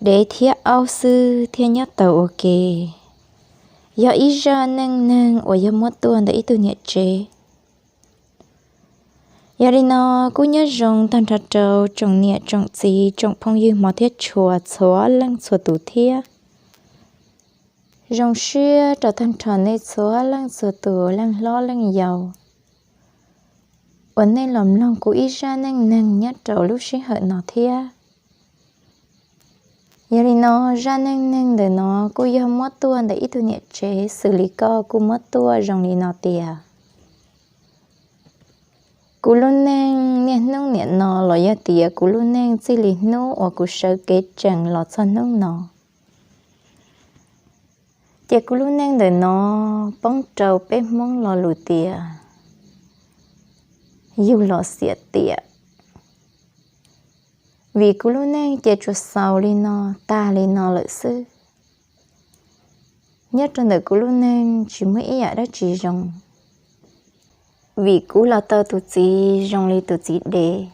dev thiab aub xwb thiaj nyob tau ua ke. Yog ib zaj neej neeg uas yog muab tuaj ntawm ib tug niam tsev. Yog li no, kuj nyob zoo tag nrho rau tsoom niam tsoom txiv tsoom phooj ywg hmov thiab tshua txhua leej txhua tus thiab. Zoo siab rau tag nrho nej txhua leej txhua tus, leej hlob leej yau, uas nej los mloog kuv ib zaj neej neeg nyob rau lub sij hawm no thiab. Yog li no, zaj neej neeg ntawm no kuj yog muab tuaj ntawm ib tug niam tsev xws li koj kuj muab tuaj zoo li no tias, kuv lub neej niaj hnub niam no los yog tias kuv lub neej txij li hnub uas kuv sawv kev tsees los txog hnub no, ces kuv lub neej ntawm no poob rau peb Hmoob lo lus tias yug los xiam tiam. Vim kuv lub neej ces tsuas xaus li no, tag li no lawm xwb. Nyob rau ntawm kuv lub neej tsis muaj ib yam dab tsi zoo, vim kuv los tau tus txiv zoo li tus txiv dev,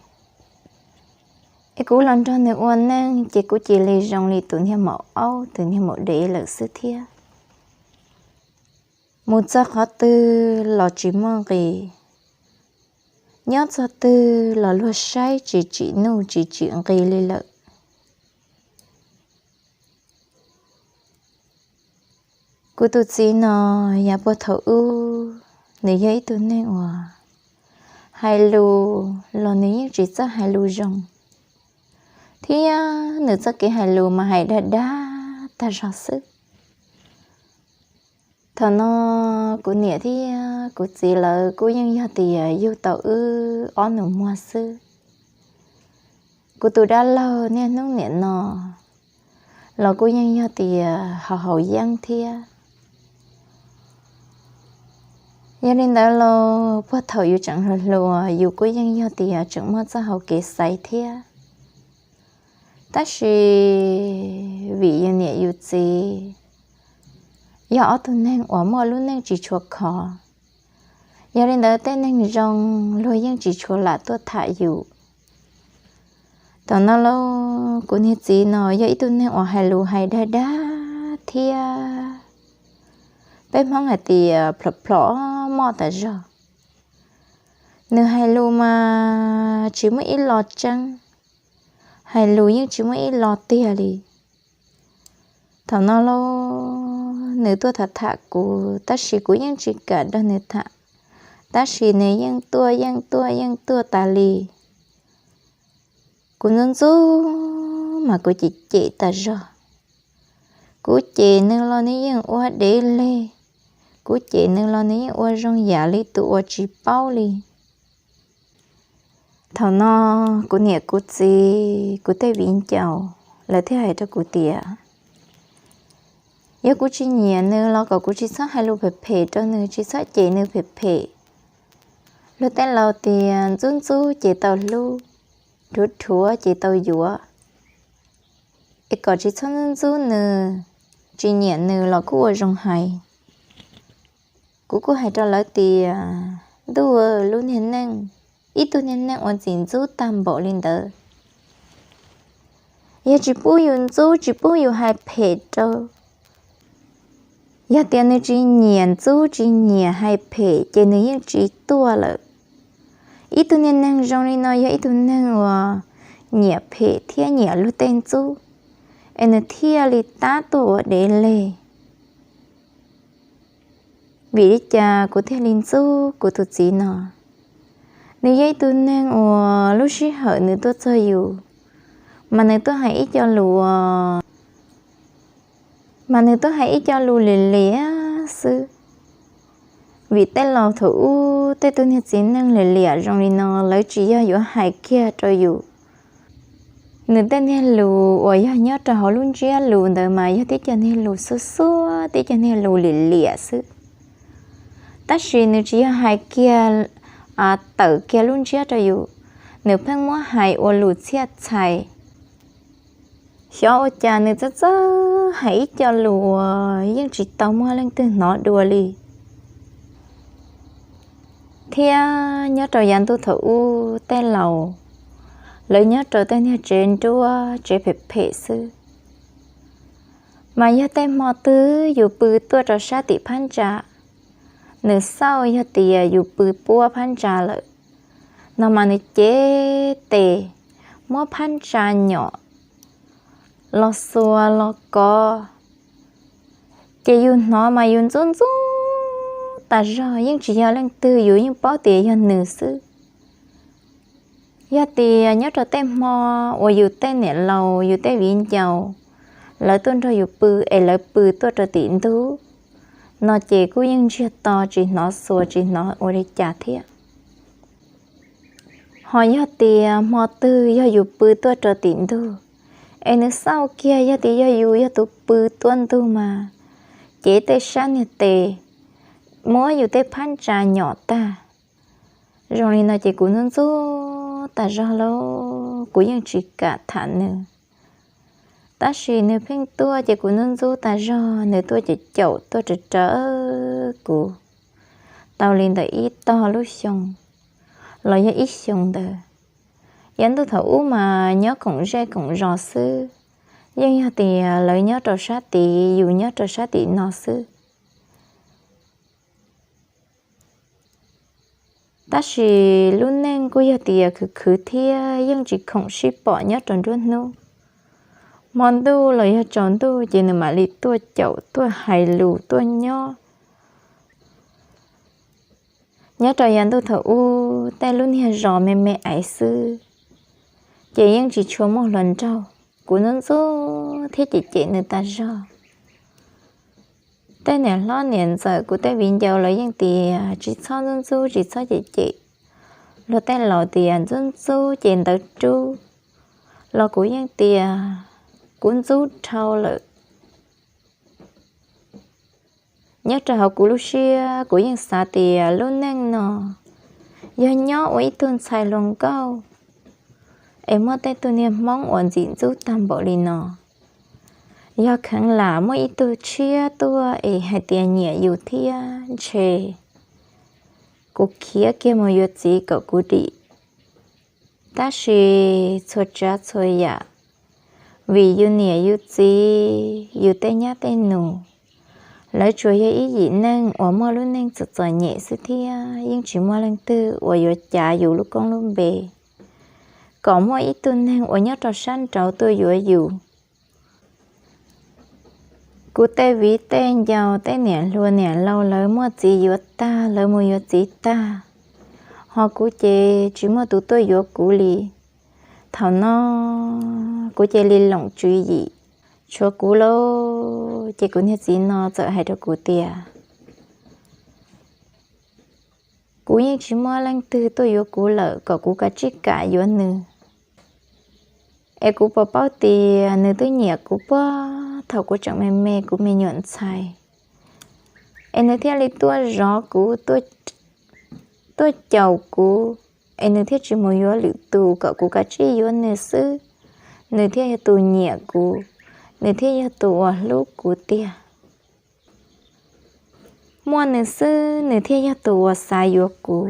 es kuv los nrog nws ua neej ces kuv cia li zoo li tus niag maum aub tus niag maum dev lawm xwb thiab. Mus txog qhov twg los tsis muaj nqis, nyob txog twg los luag saib tsis tsim nuj tsis tsim nqis li lawm. Kuv tus txiv no yav puag thaum ub, nws yog ib tug neeg uas hais lus los nws yeej tsis txawj hais lus zoo, thiab nws txoj kev hais lus mas hais dag dag tag zog xwb. Thaum no kuv niam thiab kuv txiv lawv kuj yeej yog tias yug tau wb ob nus muag xwb. Kuv tus dab laug niaj hnub niam no los kuj yeej yog tias haus haus yeeb thiab. Yog li ntawd los puag thaum yus tseem hluas hluas yus kuj yeej yog tias tseem muaj txoj hau kev xaiv thiab. Tab sis vim yus niam yus txiv yog ob tug neeg uas muaj lub neej tsis tshua khov, yog li ntawd tej neeg zoo luag yeej tsis tshua lam tuaj tham yus. Thaum no lauj, kuv niag txiv no yog ib tug neeg uas hais lus hais dag dag thiab, peb Hmoob hais tias plhom plhom moj tas zog. Nws hais lus mas tsis muaj ib lo tseeb, hais lus yeej tsis muaj ib lo tiag li. Thaum no lauj, nws tuaj tham tham kuv tab sis kuv yeej tsis kam nrog nws tham, tab sis nws yeej tuaj yeej tuaj yeej tuaj tas li. Kuv ntxub ntxub mas kuv cem cem tas zog. Kuv cem nws los nws yeej ua dev leg, kuv cem nws los nws yeej ua zoo yam li tus uas tsis paub li. Thaum no kuv niam kuv txiv kuv tej viv ncaus lawv thiaj hais rau kuv tias, yog kuv tsis nyiam nws los kom kuv tsis txhob hais lus phem phem rau nws, tsis txhob cem nws phem phem. Luag tej laus tias ntxub ntxub ces tau hlub, rhuav rhuav ces tau yuav. Es kom tsis txhob ntxub ntxub nws, tsis nyiam nws los kuj ua zoo hais. Kuv kuj hais rau lawv tias, ntuj, lub niag neej, ib tug niag neej ua ntxim ntxub tag npaum li ntawd, yog tsis pub yus ntxub tsis pub yus hais phem rau, yog tias nws tsis nyiam ntxub tsis nyiam hais phem ces nws yeej tsis tuaj lawm. Ib tug niag neeg zoo li no yog ib tug neeg uas nyiam phem thiab nyiam luag tej ntxub, es nws thiaj li tab tuaj ua dev leg. Vim li cas kuv thiaj li ntxub kuv tus txiv no? Nws yog ib tug neeg uas lub sij hawm nws tuaj txog yus, mas nws tuaj hais ib co lus, mas nws tuaj hais ib co lus liam liam xwb. Vim tej laus thaum ub tej tug niag txiv neej liam liam zoo li no lawv tsis yog yuav hais kiag rau yus. Nws tej niag lus uas yog nyob rau hauv lub ntsiab lus ntawd mas yog tib co niag lus xuab xuab, tib co niag lus liam liam xwb. Tab sis nws tsis yog hais kiag, tawm kiag lub ntsiab rau yus, nws pheej muab hais ua lus txhiaj txhais. Xyov ua cas nws txawj txawj hais ib co lus uas yeej tsis tau muaj leej twg hnov dua li. Thiab nyob rau yav ntuj thaum ub tej laus, lawv nyob rau tej niag tsev nruab tsev phem phem xwb. Mas yog tej hmo twg yus pw tuaj rau sab tim phab ntsa, nws xauj yog tias yus pw puab phab ntsa lawm no mas nws cev tes muab phab ntsa nyom los xuas los kov, ces yus hnov mas yus ntxub ntxub tas zog, yeej tsis yog leej twg, yus yeej paub tias yog nws xwb. Yog tias nyob rau tej hmo uas yus tej niam laus yus tej viv ncaus lawv tuaj nrog yus pw es lawv pw tuaj rau tim ntug no ces kuj yeej ntsiag to tsis hnov xuas tsis hnov ua li cas thiab. Ho yog tias hmo twg yog yus pw tuaj rau tim ntug es nws xauj kiag yog tias yog yus yog tus pw tuaj ntug mas cev tej sab niag tes muab yus tej phab ntsa nyom tag. Zoo li no ces kuv ntxub ntxub tas zog lauj, kuv yeej tsis kam tham nws. Tab sis nws pheej tuaj ces kuv ntxub ntxub tas zog, nws tuaj caum caum tuaj raws raws kuv tau li ntawm ib tog lub xyoo los yog ib xyoo ntawd. Yav ntuj thaum ub mas nyob koom zej koom zos xwb, yeej yog tias lawv nyob rau sab tid yus nyob rau sab tim no xwb. Tab sis lub neej kuj yog tias khwv khwv thiab yeej tsis khoom sib pom nyob rau nruab hnub. Hmo ntuj los yog tsaus ntuj ces nws mam li tuaj caum tuaj hais lus tuaj nyob. Nyob rau yav ntuj thaum ub tej lub niag zos me me aiv xwb, ces yeej tsis tshua muaj hluas nraug. Kuv ntxub ntxub thiab cem cem nws tas zog. Tej niam hlob niam ntxawm kuv tej viv ncaus lawv yeej tias tsis txhob ntxub ntxub tsis txhob cem cem. Luag tej laus tias ntxub ntxub ces ntawv rub, los kuv yeej tias kuv ntxub dhau lawm. Nyob rau hauv kuv lub siab kuv yeej xav tias lub neej no yog nyob ua ib tug ntxhais hluas nkauj es muaj tej tug niag hmoob uas ntxim ntxub tag npaum li no. Yog kheev lam muaj ib tug tshiab tuaj es hais tias nyiam yus thiab ntshe kuv khiav kiag mus yuav txiv kom kuv dim. Tab sis txhua tsav txhua yam, vim yus niam yus txiv yus tej nyab tej nus, lawv tsuas yog ib yim neeg uas muaj lub neej txom txom nyem xwb thiab yeej tsis muaj leej twg uas yuav cav yus lub koob lub npe kom muaj ib tug neeg uas nyob rau sab nraud tuaj yuav yus. Kuv tej viv tej ncaus tej niam hluas niam laus lawv muaj txiv yuav tag, lawv mus yuav txiv tag, ho kuv ces tsis muaj tus tuaj yuav kuv li. Thaum no kuv cia li loom tswv yim, tshuav kuv lauj, ces kuv niag txiv no txawm hais rau kuv tias kuv yeej tsis muaj leej twg tuaj yuav kuv lawm, kom kuv kav tsij kam yuav nws. Es kuv puas paub tias nws twb nyiam kuv puag thaum kuv tseem me me kuv me nyuam ntxhais, es nws thiaj li tuaj zov kuv, tuaj caum kuv, es nws thiaj tsis mus yuav lwm tus kom kuv kav tsij yuav nws xwb, nws thiaj yog tus nyiam kuv, nws thiaj yog tus uas hlub kuv tiag. Muaj nws xwb nws thiaj yog tus uas xav yuav kuv.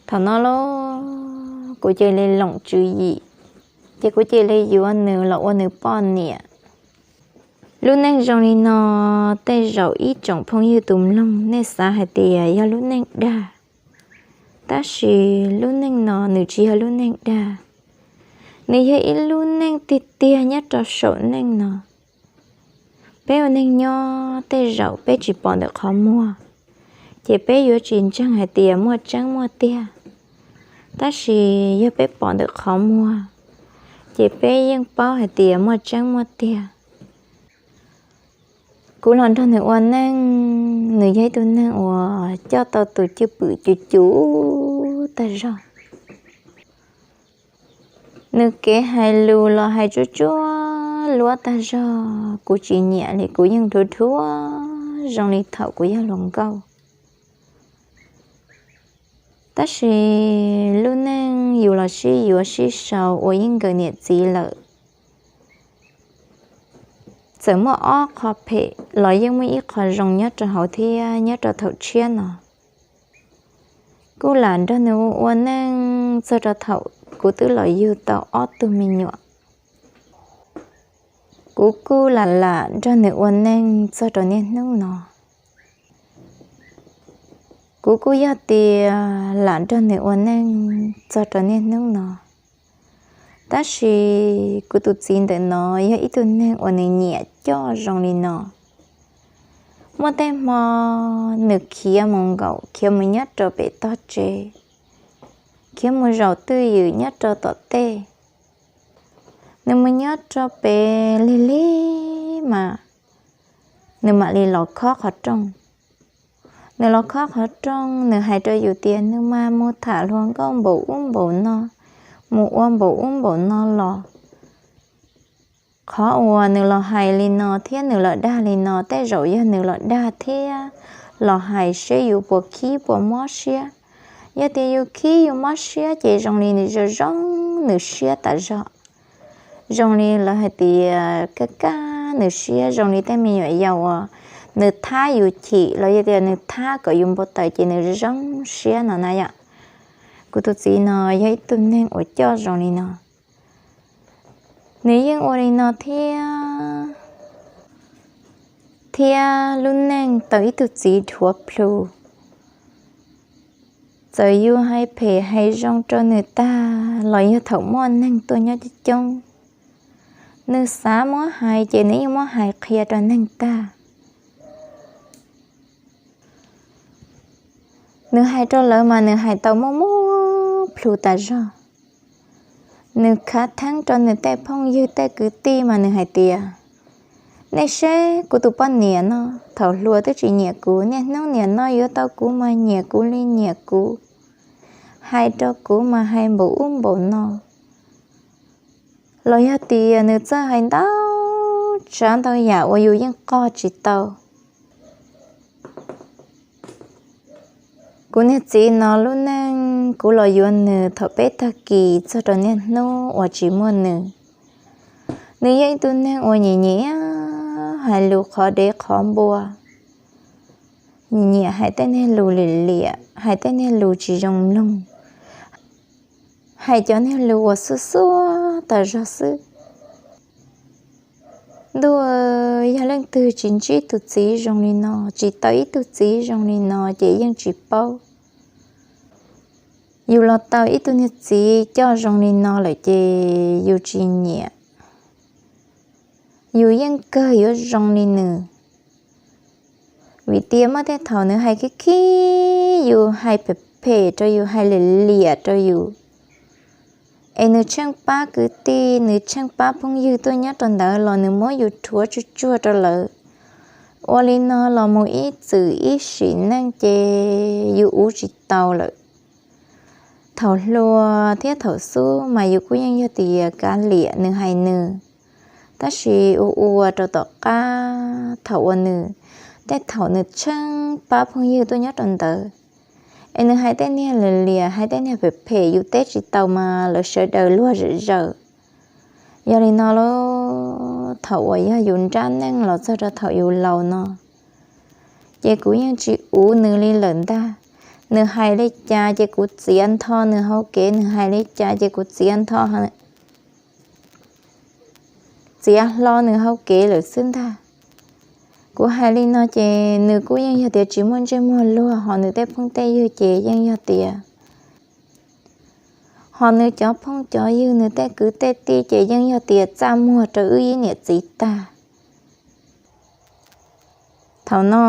Thaum no lauj, kuv cia li loom tswv yim, ces kuv cia li yuav nws los ua nws poj niam. Lub neej zoo li no, tej zaum ib tsoom phooj ywg tus mloog nej xav hais tias yog lub neej dag, tab sis lub neej no nws tsis yog lub neej dag, nws yog ib lub neej tiag tiag nyob rau saum neej no. Peb ua neeg nyob tej zaum peb tsis pom ntawm qhov muag, ces peb yuav tsis ntseeg hais tias muaj tseeb muaj tiag. Tab sis yog peb pom ntawm qhov muag, ces peb yeej paub hais tias muaj tseeb muaj tiag. Kuv los nrog nws ua neej, nws yog ib tug neeg uas coj tau tus cwj pwm cuv cuv tag zog. Nws kev hais lus los hais tsuab tsuab luab tag zog, kuv tsis nyiam li, kuv yeej dhuav dhuav zoo li thaum kuv yog hluas nkauj. Tab sis lub neej yus los sib yuav sib sau ua ib nkawm niam txiv lawm, txawm muaj ob qho phem los yeej muaj ib qho zoo nyob rau hauv thiab nyob rau thaum tshiab no. Kuj lam nrog nws ua ua neej txog rau thaum kuv twb los yug tau ob tug me nyuam. Kuv kuj lam lam nrog nws ua neej txog rau niaj hnub no. Kuv kuj yog tias lam nrog nws ua neej txog rau niaj hnub no. Tab sis kuv tus txiv ntawm no yog ib tug neeg uas nws nyiam coj zoo li no. Muaj tej hmo nws khiav mus nkaum, khiav mus nyob rau pem tog tsev, khiav mus zaum twj ywm nyob rau tom tej. Nws mus nyob rau pem lig lig mas nws mam li los khob qhov rooj. Nws los khob qhov rooj, nws hais rau yus tias nws mas mus tham hluas nkauj npaum ub npaum no, mus ua npaum ub npaum no los. Qhov uas nws los hais li no thiab nws los dag li no, tej zaum yog nws los dag thiab los hais seb yus puas khib puas mob siab. Yog tias yus khib yus mob siab ces zoo li nws zoo zoo nws siab tas zog. Zoo li lawv hais tias kaj kaj nws siab, zoo li tej me nyuam yaus uas nws thab yus chim los yog tias nws thab kom yus npau taws ces nws zoo siab no na yom. Kuv tus txiv no yog ib tug neeg uas coj zoo li no. Nws yeej ua li no thiab, thiab lub neej tau ib tug txiv dhuav plhu. Txawm yus hais phem hais zoo rau nws tag los yog thaum muaj neeg tuaj nyob coob coob, nws xav muab hais ces nws yeej muab hais qhia rau neeg tag. Nws hais rau lawv mas nws hais tau muaj muaj plhu tas zog. Nws khav theeb rau nws tej phooj ywg tej kwv tij mas nws hais tias, nej seb kuv tus poj niam no, thaum hluas twb tsis nyiam kuv, niaj hnub niam no yuav tau kuv mas nyiam kuv li nyiam kuv, hais rau kuv mas hais npaum ub npaum no. Los yog tias nws txawj hais ntau tsav ntau yam uas yus yeej qoj tsis tau. Kuv niag txiv no lub neej kuv los yuav nws thaum peb tag kis txog rau niaj hnub uas tsis muaj nws. Nws yog ib tug neeg uas nyiam nyiam hais lus qhov dev qhov npua, nyiam hais tej niag lus liam liam, hais tej niag lus tsis zoo mloog, hais cov niag lus uas xuaj xuaj tas zog xwb. Ntuj, yog leej twg tsis ntsib tus txiv zoo li no, tsis tau ib tug txiv zoo li no ces yeej tsis paub. Yus los tau ib tug niag txiv coj zoo li no lawm ces yus tsis nyiam, yus yeej kawg yuav zoo li nws. Vim tias muaj tej thaum nws hais khib khib yus, hais phem phem rau yus, hais liam liam rau yus, es nws tsheej pab kwv tij, nws tsheej pab phooj ywg tuaj nyob rau ntawd los nws muab yus rhuav tsuag tsuag rau lawv. Ua li no los mus ib txwm ib sim neej ces yus uv tsis tau lawm. Thaum hluas thiab thaum xub mas yus kuj yeej yog tias kav liam nws hais nws, tab sis ua ua rau tom qab thaum uas nws, tej thaum nws tsheej pab phooj ywg tuaj nyob rau ntawd, es nws hais tej niag liam liam, hais tej niag phem phem yus teb tsis tau mas lawv sawv daws luag zom zaws. Yog li no lauj, thaum uas yog yus nrab neej los txog rau thaum yus laus no, ces kuv yeej tsis uv nws li lawm ntag. Nws hais li cas ces kuv txiav ntho nws hauv kev, nws hais li cas ces kuv txiav ntho, txiav hlo nws hauv kev lawm xwb ntag. Kuv hais li no ces nws kuj yeej yog tias tsis muaj ntsej muag luag, ho nws tej phooj tej ywg ces yeej yog tias, ho nws cov phooj cov ywg, nws tej kwv tej tij ces yeej yog tias txaj muag rau wb ib niam txiv tag. Thaum no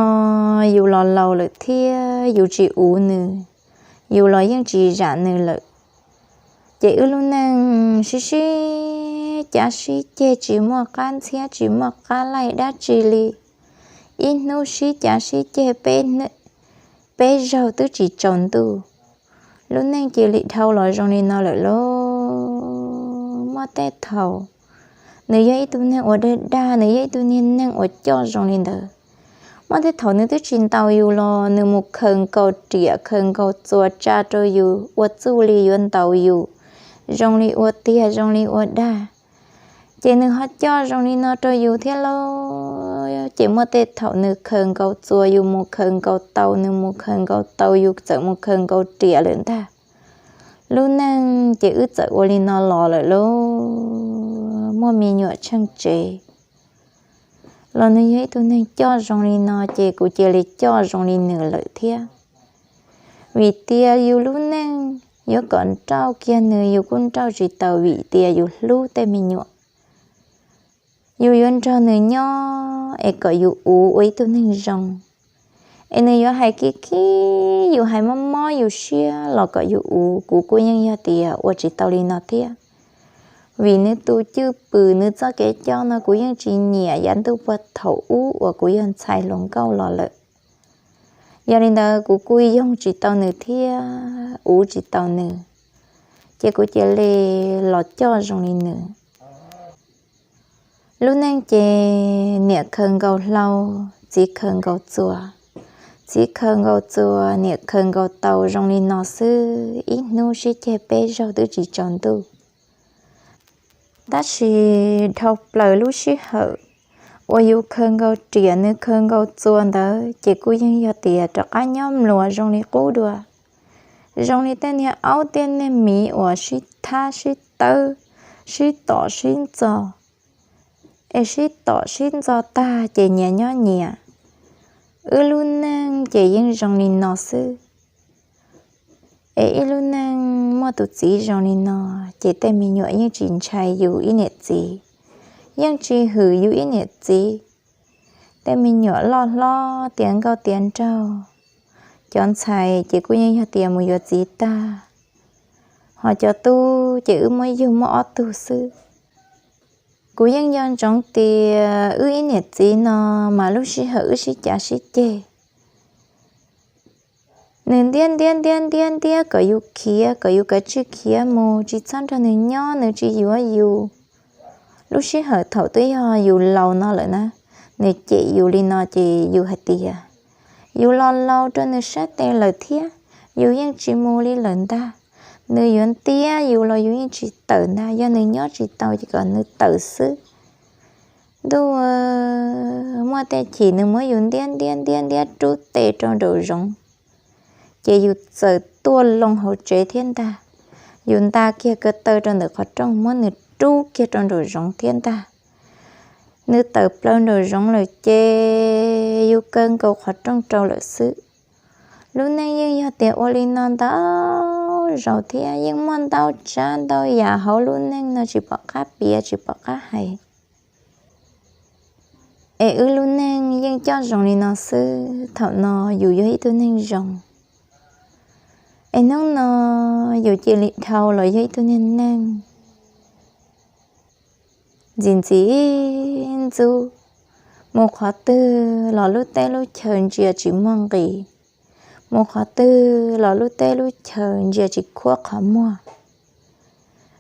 yus los laus lawm thiab yus tsis uv nws, yus los yeej tsis zam nws lawm. Ces wb lub neej sib sib cav sib ceg tsis muaj qab ntxhiab tsis muaj qab laij dab tsi li. Ib hnub sib cav sib ceg peb zaug twb tsis tsaus ntuj. Lub neej cia li dhau los zoo li no lawm lauj. Muaj tej thaum nws yog ib tug neeg uas dag dag, nws yog ib tug niag neeg uas coj zoo li ntawd. Muaj tej thaum nws twb tsis ntaus yus los nws mus khaws nkaus riam khaws nkaus txuas tsa rau yus ua txuj li yuav ntaus yus, zoo li ua tiag zoo li ua dag. Ces nws ho coj zoo li no rau yus thiab lauj. Ces muaj tej thaum nws khaws nkaus txuas yus mus khaws nkaus tau, nws mus khaws nkaus tau yus txawm mus khaws nkaus riam lawm ntag. Lub neej ces wb txawm ua li no los lawm lauj. Muaj me nyuam tsheej tsev, los nws yog ib tug neeg coj zoo li no ces kuv cia li coj zoo li nws lawm thiab. Vim tias yus lub neej yuav kom nrauj kiag nws yus kuj nrauj tsis tau vim tias yus hlub tej me nyuam. Yus yuav nrog nws nyob es kom yus uv ua ib tug neeg zoo. Es nws yuav hais khib khib yus, hais mob mob yus siab los kom yus uv, kuv kuj yeej yog tias ua tsis tau li no thiab. Vim nws tus cwj pwm nws txoj kev coj no kuv yeej tsis nyiam, yav ntuj puag thaum ub uas kuv yog ntxhais hluas nkauj los lawm. Yog li ntawd kuv kuj yoog tsis tau nws thiab uv tsis tau nws, ces kuv cia li los coj zoo li nws. Lub neej ces niam khaws nkaus hlau, txiv khaws nkaus txuas, txiv khaws nkaus txuas, niam khaws nkaus taus zoo li no xwb, ib hnub sib ceg peb zaug twb tsis tsaus ntuj. Tab sis dhau plaws lub sij hawm uas yus khaws nkaus riam nws khaws nkaus txuas ntawd ces kuj yeej yog tias rov qab nyob mluas zoo li qub dua, zoo li tej niag aub tej niag miv uas sib thab sib tawb, sib tom sib ntxo, es sib tom sib ntxo tag ces nyias nyob nyias. Wb lub neej ces yeej zoo li no xwb. Es ib lub neej muaj tus txiv zoo li no, ces tej me nyuam yeej tsis ntshai yus ib niam txiv, yeej tsis hwm yus ib niam txiv. Tej me nyuam loj hlob tiav nkauj tiav nraug, cov ntxhais ces kuj yeej yog tias mus yuav txiv tag, ho cov tub ces wb muab yug muaj ob tug xwb. Kuv yeej nco ntsoov tias wb ib niam txiv no mas lub sij hawm wb sib cav sib ceg, nws ntiab ntiab ntiab ntiab ntiab kom yus khiav, kom yus kav tsij khiav mus, tsis txhob nrog nws nyob, nws tsis yuav yus. Lub sij hawm thaum twb yog yus laus no lawm na, nws cem yus li no ces yus hais tias yus los laus rau nws sab tes lawm thiab, yus yeej tsis mus li lawm ntag. Nws yuav ntiab yus los yus yeej tsis tawm ntag, yog nws nyob tsis tau ces kom nws tawm xwb. Ntuj, muaj tej chim nws muab yus ntiab ntiab ntiab ntiab rub tes rau nraum zoov, ces yus txawm tuaj loo hauv tsev thiab ntag. Yus nta kiag ko taw rau ntawm qhov rooj muab nws rub kiag rau nraum zoov thiab ntag. Nws tawm plaws nraum zoov lawm ces yus kaw nkaus qhov rooj rau lawm xwb. Lub neej yeej yog tias ua li no ntau zaus thiab, yeej muaj ntau tsav ntau yam hauv lub neej no tsis pom qab piav tsis pom qab hais. Es wb lub neej yeej coj zoo li no xwb, thaum no yus yog ib tug neeg zoo, es hnub no yus cia li dhau los yog ib tug niag neeg ntxim ntxim ntxub, mus qhov twg los lub teb lub chaw ntsia tsis muaj nqis, mus qhov twg los lub teb lub chaw ntsia tsis khuab qhov muag.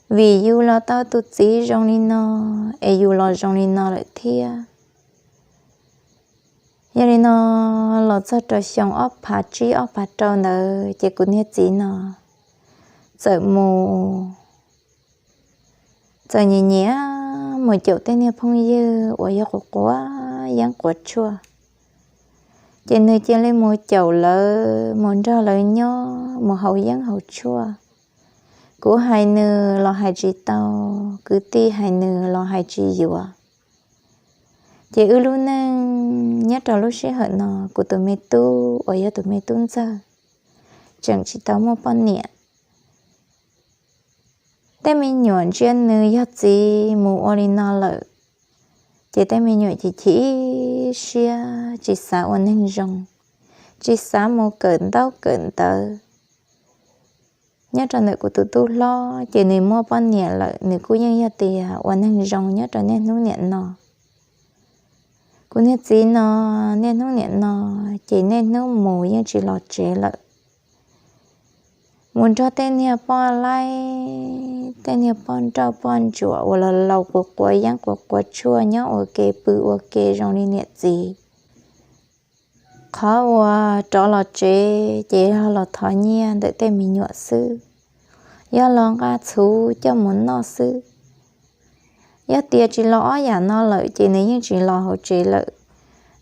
Vim yus los tau tus txiv zoo li no, es yus los zoo li no lawm thiab. Yog li no, los txog rau xyoo ob phav tsib ob phav rau ntawd ces kuv niag txiv no txawm mus, txawm nyiam nyiam mus caum tej niag phooj ywg uas yog quav quav yeeb quav tshuaj. Ces nws cia li mus caum lawv, mus nrog lawv nyob, mus haus yeeb haus tshuaj. Kuv hais nws los hais tsis tau, kwv tij hais nws los hais tsis yuav. Ces wb lub neej nyob rau lub sij hawm no, kuv tus me tub uas yog tus me tub ntxawg tseem tsis tau muaj poj niam. Tej me nyuam ntsia nws yog txiv mus ua li no lawm, ces tej me nyuam ces chim siab tsis xav ua neeg zoo, tsis xav mus kawm ntaub kawm ntawv. Nyob rau ntawm kuv tus tub hlob ces nws muaj poj niam lawm, nws kuj yeej yog tias ua neeg zoo nyob rau niaj hnub niam no. Kuv niag txiv no, niaj hnub niam no, ces niaj hnub mus yeej tsis los tsev lawm. Mus nrog tej niag poj laib, tej niag poj nrauj poj ntsuam uas los laus quav quav yeeb quav quav tshuaj nyob ua ke pw ua ke zoo li niam txiv. Qhov uas rov los tsev ces yog los thov nyiaj ntawm tej me nyuam xwb, yog los nqa txhuv coj mus noj xwb. Yog tias tsis los ob yam no lawm ces nws yeej tsis los hauv tsev lawm,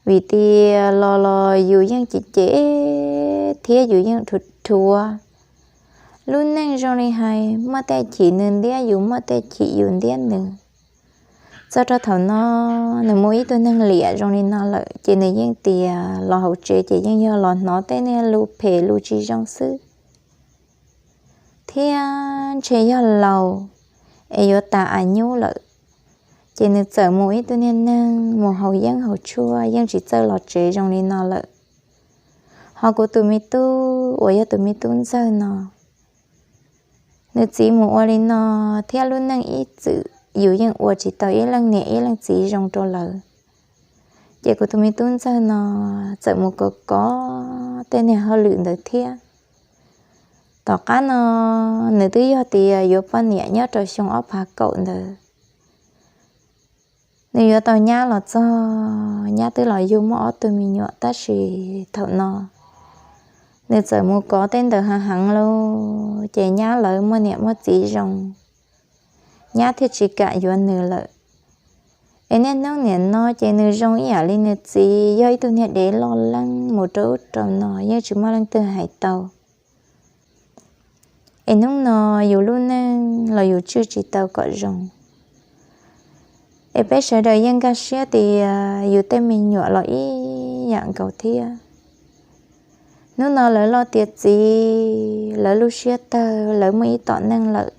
vim tias los los yus yeej cem cem thiab yus yeej dhuav dhuav. Lub neej zoo li hais, muaj tej chim nws ntiab yus, muaj tej chim yus ntiab nws. Txog rau thaum no, nws muaj ib tug neeg liam zoo li no lawm ces nws yeej tias los hauv tsev ces yeej yog los hnov tej niag lus phem lus tsis zoo xwb, thiab ntshe yog laus es yuav tas a nyub lawm. Ces nws txawm mus ib tug niag neeg mus haus yeeb haus tshuaj, yeej tsis txawj los tsev zoo li no lawm. Ho kuv tus me tub uas yog tus me tub ntxawg no, nws txiv mus ua li no, thiab lub neej ib txwm yus yeej ua tsis tau ib leej niam ib leej txiv zoo rau lawv. Ces kuv tus me tub ntxawg no txawm mus kov kov tej niag hauj lwm ntawd thiab. Tom qab no, nws twb yog tias yuav poj niam nyob rau xyoo ob phav kaum ntawd. Nws yuav tau nyab los txog, nyab twb los yug muaj ob tug me nyuam, tab sis thaum no nws txawm mus kov tej ntawd heev heev lauj, ces nyab lawv muaj niam muaj txiv zoo, nyab thiaj tsis kam yuav nws lawm. Es niaj hnub niam no ces nws zoo ib yam li nws txiv, yog ib tug niag dev loj leeb mus rau ub rau no, yeej tsis muaj leej twg hais tau. Es hnub no yus lub neej los yus tswj tsis tau kom zoo. Es peb sawv daws yeej nkag siab tias yus tej me nyuam los ib yam nkaus thiab. Hnub no lawv loj tiav txiv, lawv lub siab tawg, lawv muaj ib tom neej lawm,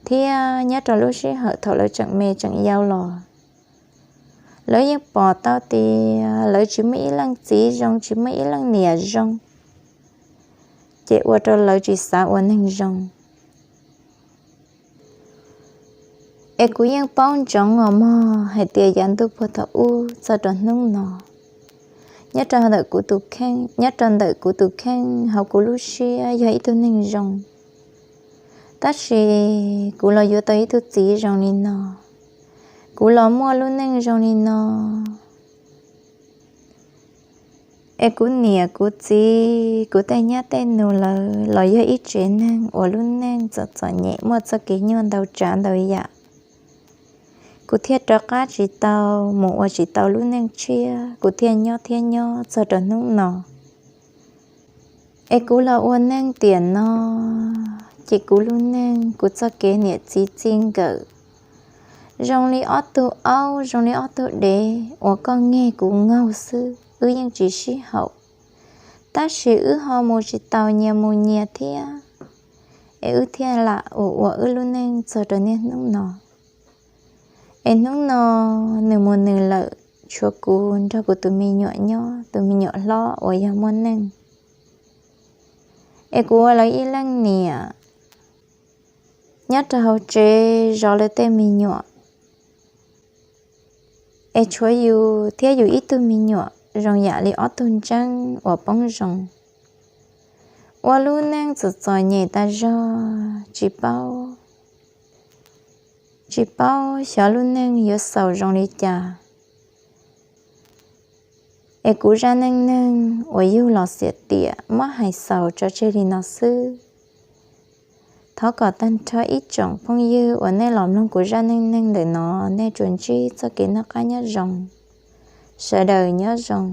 thiab nyob rau lub sij hawm thaum lawv tseem me tseem yau los, lawv yeej pom tau tias lawv tsis muaj ib leej txiv zoo, tsis muaj ib leej niam zoo, ces ua rau lawv tsis xav ua neeg zoo. Es kuv yeej paub ntsoov os mog hais tias yav ntuj puag thaum ub txog rau hnub no, nyob rau ntawm kuv tus kheej, nyob rau ntawm kuv tus kheej hauv kuv lub siab yog ib tug neeg zoo, tab sis kuv los yuav tau ib tug txiv zoo li no, kuv los muaj lub neej zoo li no. Es kuv niam kuv txiv, kuv tej nyab tej nus lawv los yog ib tsev neeg uas lub neej txom txom nyem, muaj txoj kev nyuaj ntau tsav ntau yam. Kuv thiaj rov qab tsis tau mus ua tsis tau lub neej tshiab, kuv thiaj nyob thiab nyob txog rau hnub no. Es kuv los ua neej tiam no, ces kuv lub neej, kuv txoj kev niam txiv txij nkawm zoo li ob tug aub, zoo li ob tug dev uas koj ngeg kuv ngaug xwb, wb yeej tsis sib haum. Tab sis wb ho mus tsis tau nyias mus nyias thiab, es wb thiaj lam ua ua wb lub neej txog rau niaj hnub no. Es hnub no nws mus nws lawm, tshuav kuv nrog kuv tus me nyuam nyob, tus me nyuam hlob uas yog muaj neej. Es kuv ua lawv ib leej niam nyob rau hauv tsev zov lawv tej me nyuam. Es tshuav yus thiab yus ib tug me nyuam zoo yam li ob tug ntseeb uas poob zoo, ua lub neej txom txom nyem tas zog, tsis paub, tsis paub xyov lub neej yuav xaus zoo li cas. Es kuv zaj neej neeg uas yug los xiam tiam muab hais xaus tso tseg li no xwb. Thov kom tag nrho ib tsoom phooj ywg uas nej los mloog kuv zaj neej neeg ntawm no, nej tsuas ntsib txoj kev noj qab nyob zoo, sawv daws nyob zoo.